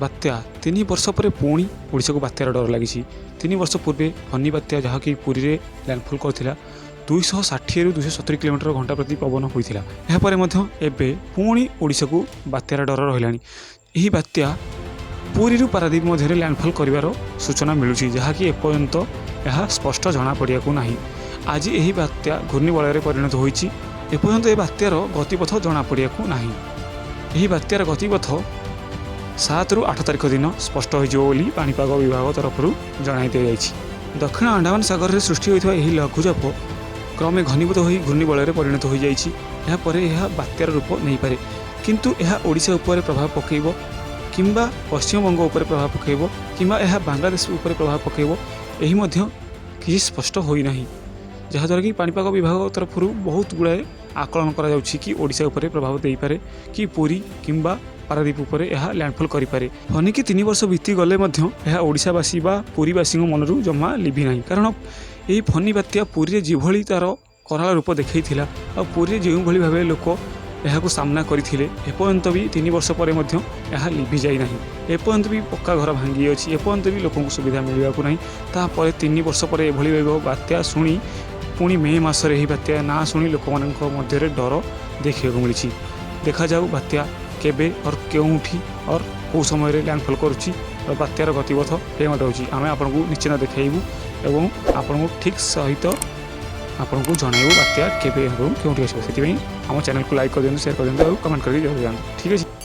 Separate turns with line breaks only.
ବାତ୍ୟା। 3 ବର୍ଷ ପରେ ପୁଣି ଓଡ଼ିଶାକୁ ବାତ୍ୟାର ଡର ଲାଗିଛି। 3 ବର୍ଷ ପୂର୍ବେ ଫନି ବାତ୍ୟା, ଯାହାକି ପୁରୀରେ ଲ୍ୟାଣ୍ଡଫଲ୍ କରିଥିଲା, 260ରୁ 270 କିଲୋମିଟର ଘଣ୍ଟା ପ୍ରତି ପବନ ହୋଇଥିଲା। ଏହାପରେ ମଧ୍ୟ ଏବେ ପୁଣି ଓଡ଼ିଶାକୁ ବାତ୍ୟାର ଡର ରହିଲାଣି। ଏହି ବାତ୍ୟା ପୁରୀରୁ ପାରାଦ୍ୱୀପ ମଧ୍ୟରେ ଲ୍ୟାଣ୍ଡଫଲ୍ କରିବାର ସୂଚନା ମିଳୁଛି, ଯାହାକି ଏପର୍ଯ୍ୟନ୍ତ ଏହା ସ୍ପଷ୍ଟ ଜଣାପଡ଼ିବାକୁ ନାହିଁ। ଆଜି ଏହି ବାତ୍ୟା ଘୂର୍ଣ୍ଣିବଳୟରେ ପରିଣତ ହୋଇଛି। ଏପର୍ଯ୍ୟନ୍ତ ଏ ବାତ୍ୟାର ଗତିପଥ ଜଣାପଡ଼ିବାକୁ ନାହିଁ। ଏହି ବାତ୍ୟାର ଗତିପଥ 7ରୁ 8 ତାରିଖ ଦିନ ସ୍ପଷ୍ଟ ହୋଇଯିବ ବୋଲି ପାଣିପାଗ ବିଭାଗ ତରଫରୁ ଜଣାଇ ଦିଆଯାଇଛି। ଦକ୍ଷିଣ ଆଣ୍ଡାମାନ ସାଗରରେ ସୃଷ୍ଟି ହୋଇଥିବା ଏହି ଲଘୁଚାପ କ୍ରମେ ଘନୀଭୂତ ହୋଇ ଘୂର୍ଣ୍ଣିବଳୟରେ ପରିଣତ ହୋଇଯାଇଛି। ଏହାପରେ ଏହା ବାତ୍ୟାର ରୂପ ନେଇପାରେ। କିନ୍ତୁ ଏହା ଓଡ଼ିଶା ଉପରେ ପ୍ରଭାବ ପକାଇବ କିମ୍ବା ପଶ୍ଚିମବଙ୍ଗ ଉପରେ ପ୍ରଭାବ ପକାଇବ କିମ୍ବା ଏହା ବାଂଲାଦେଶ ଉପରେ ପ୍ରଭାବ ପକାଇବ, ଏହି ମଧ୍ୟ କିଛି ସ୍ପଷ୍ଟ ହୋଇନାହିଁ। ଯାହାଦ୍ୱାରା କି ପାଣିପାଗ ବିଭାଗ ତରଫରୁ ବହୁତ ଗୁଡ଼ାଏ ଆକଳନ କରାଯାଉଛି କି ଓଡ଼ିଶା ଉପରେ ପ୍ରଭାବ ଦେଇପାରେ କି ପୁରୀ କିମ୍ବା ପାରାଦ୍ୱୀପ ଉପରେ ଏହା ଲ୍ୟାଣ୍ଡଫଲ୍ କରିପାରେ। ଫନିକି 3 ବର୍ଷ ବିତିଗଲେ ମଧ୍ୟ ଏହା ଓଡ଼ିଶାବାସୀ ବା ପୁରୀବାସୀଙ୍କ ମନରୁ ଜମା ଲିଭି ନାହିଁ। କାରଣ ଏହି ଫନି ବାତ୍ୟା ପୁରୀରେ ଯେଭଳି ତା'ର କରାଳ ରୂପ ଦେଖାଇଥିଲା ଆଉ ପୁରୀରେ ଯେଉଁଭଳି ଭାବେ ଲୋକ ଏହାକୁ ସାମ୍ନା କରିଥିଲେ, ଏପର୍ଯ୍ୟନ୍ତ ବି 3 ବର୍ଷ ପରେ ମଧ୍ୟ ଏହା ଲିଭି ଯାଇନାହିଁ। ଏପର୍ଯ୍ୟନ୍ତ ବି ପକ୍କା ଘର ଭାଙ୍ଗିଅଛି। ଏପର୍ଯ୍ୟନ୍ତ ବି ଲୋକଙ୍କୁ ସୁବିଧା ମିଳିବାକୁ ନାହିଁ। ତାପରେ 3 ବର୍ଷ ପରେ ଏଭଳି ଏକ ବାତ୍ୟା ଶୁଣି, ପୁଣି ମେ ମାସରେ ଏହି ବାତ୍ୟା ନାଁ ଶୁଣି ଲୋକମାନଙ୍କ ମଧ୍ୟରେ ଡର ଦେଖିବାକୁ ମିଳିଛି। ଦେଖାଯାଉ ବାତ୍ୟା କେବେ ଅର୍ କେଉଁଠି ଅର୍ କେଉଁ ସମୟରେ ଲ୍ୟାଣ୍ଡଫଲ୍ କରୁଛି ଓ ବାତ୍ୟାର ଗତିପଥ କେଉଁଠି ରହୁଛି। ଆମେ ଆପଣଙ୍କୁ ନିଶ୍ଚିତ ଦେଖାଇବୁ ଏବଂ ଆପଣଙ୍କୁ ଠିକ୍ ସହିତ ଆପଣଙ୍କୁ ଜଣାଇବୁ ବାତ୍ୟା କେବେ ଏବଂ କେଉଁଠି ଆସିବ। ସେଥିପାଇଁ ଆମ ଚ୍ୟାନେଲକୁ ଲାଇକ୍ କରିଦିଅନ୍ତୁ, ସେୟାର କରିଦିଅନ୍ତୁ ଆଉ କମେଣ୍ଟ କରିକି ଜଣାଇ ଦିଅନ୍ତୁ। ଠିକ୍ ଅଛି।